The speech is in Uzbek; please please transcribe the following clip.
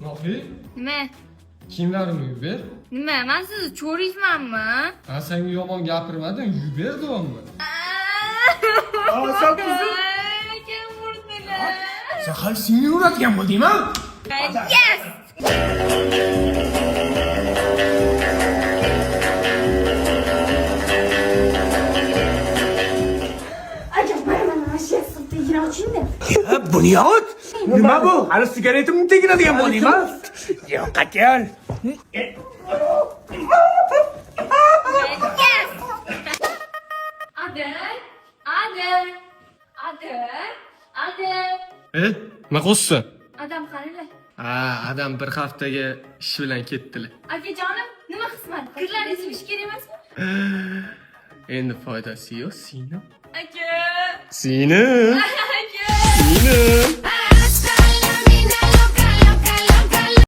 Nohid, Nima? Kiyimlarimni yuvib ber. Nima? Men sizni cho'rikmanmi? Ha, senga yomon gapirmadim, yuvib ber deyapman. Sen qizim. Kim urdilar? Sen hali singlim uradigan bo'ldingmi? Yes! Aka, mana shu yostiqni tagini ochingda. Bunyod! Nima bu? Hali sigaretimni teginadigan bo'ldingmi? Yo'qqa kel. Yes! Adil! Adil! Adil! Adil! E, nima qo'shsa? Adam qanilar? Ha, adam bir haftaga ish bilan ketdilar. Akajonim, nima xizmat? Kirlarni yuvish kerak emasmi? Endi foydasi yo'q, singlim. Aka! Singlim. Aka! Singlim.